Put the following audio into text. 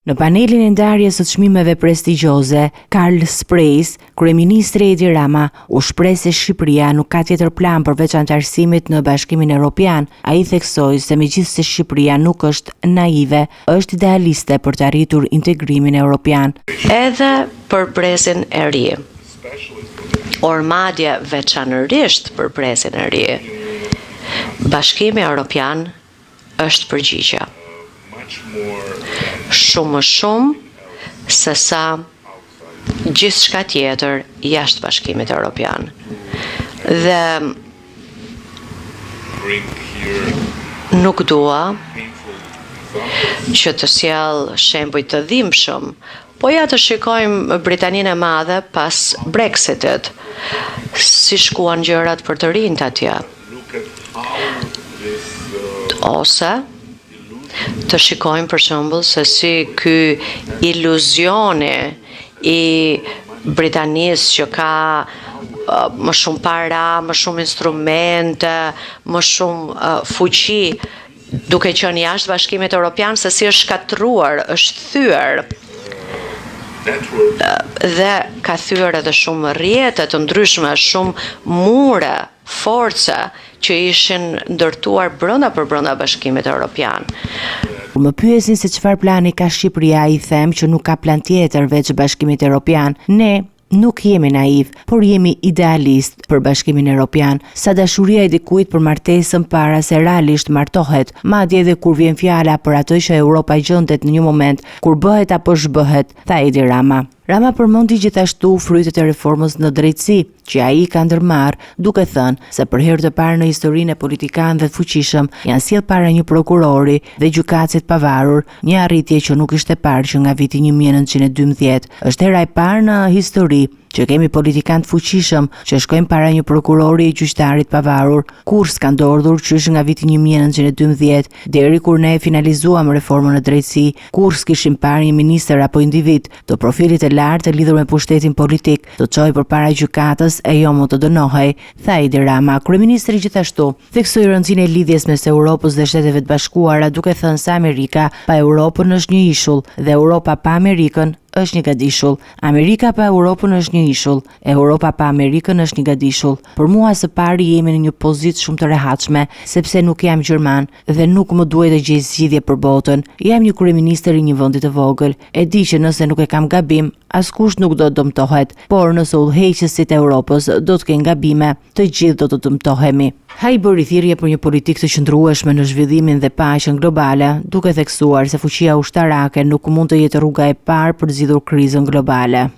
Në panelin e ndarjes së çmimeve prestigjioze, Karlspreis, kryeministri Edi Rama u shpreh se Shqipëria nuk ka tjetër plan përveç anëtarësimit në Bashkimin Europian. Ai theksoi se megjithëse Shqipëria nuk është naive, është idealiste për të arritur integrimin europian. Edhe për brezin e ri, or madje veçanërisht për brezin e ri, Bashkimi Europian është përgjigja. Shumë më shumë se sa gjithçka tjetër jashtë Bashkimit Europian. Dhe nuk dua që të sjell shembuj të dhimbshëm, po ja të shikojmë Britaninë e Madhe pas Brexitit, si shkuan gjërat për të rinjtë atje. Ose të shikojmë për shembull se si ky iluzioni i Britanisë që ka më shumë para, më shumë instrumente, më shumë fuqi duke qenë jashtë Bashkimit Europian se si është shkatërruar, është thyer dhe ka thyer edhe shumë rrjete të ndryshme, shumë mure force që ishin ndërtuar brenda për brenda Bashkimit Europian. Kur më pyesin se çfarë plani ka Shqipëria, i them që nuk ka plan tjetër veç Bashkimit Europian. Ne nuk jemi naivë, por jemi idealistë për Bashkimin Europian. Sa dashuria e dikujt për martesën para se realisht martohet, madje edhe kur vjen fjala për atë që Europa gjendet në një moment kur bëhet apo zhbëhet, tha Edi Rama. Rama përmendi gjithashtu frytet e reformës në drejtësi, që ai ka ndërmarrë, duke thënë se për herë të parë në historinë e politikanëve të fuqishëm janë sjellë para një prokurori dhe gjykatësit pavarur, një arritje që nuk ishte parë që nga viti 1912. Është hera e parë në histori që kemi politikanë të fuqishëm që shkojnë para një prokurori e gjyqtarit pavarur. Kurrë s'ka ndodhur qysh nga viti 1912, deri kur ne finalizuam reformën në drejtësi, kurrë s'kishim parë një ministër apo individ të profilit të lartë të lidhur me pushtetin politik të çohej përpara gjykatës e jo më të dënohej, tha Edi Rama. Kryeministri gjithashtu theksoi rëndësinë e lidhjes mes Europës dhe Shteteve të Bashkuara, duke thënë se Amerika pa Europën është një ishull dhe Europa pa Amerikën është një gadishull. Amerika pa Europën është një ishull, Europa pa Amerikën është një gadishull. Për mua së pari jemi në një pozitë shumë të rehatshme, sepse nuk jam gjerman dhe nuk më duhet të gjej zgjidhje për botën. Jam një kryeministër i një vendi të vogël. E di që nëse nuk e kam gabim, askush nuk do të dëmtohet, por nëse udhëheqësit e Europës do të kenë gabime, të gjithë do të dëmtohemi. Ai bëri thirrje për një politikë të qëndrueshme në zhvillimin dhe paqen globale, duke theksuar se fuqia ushtarake nuk mund të jetë rruga e parë për të zgjidhur krizën globale.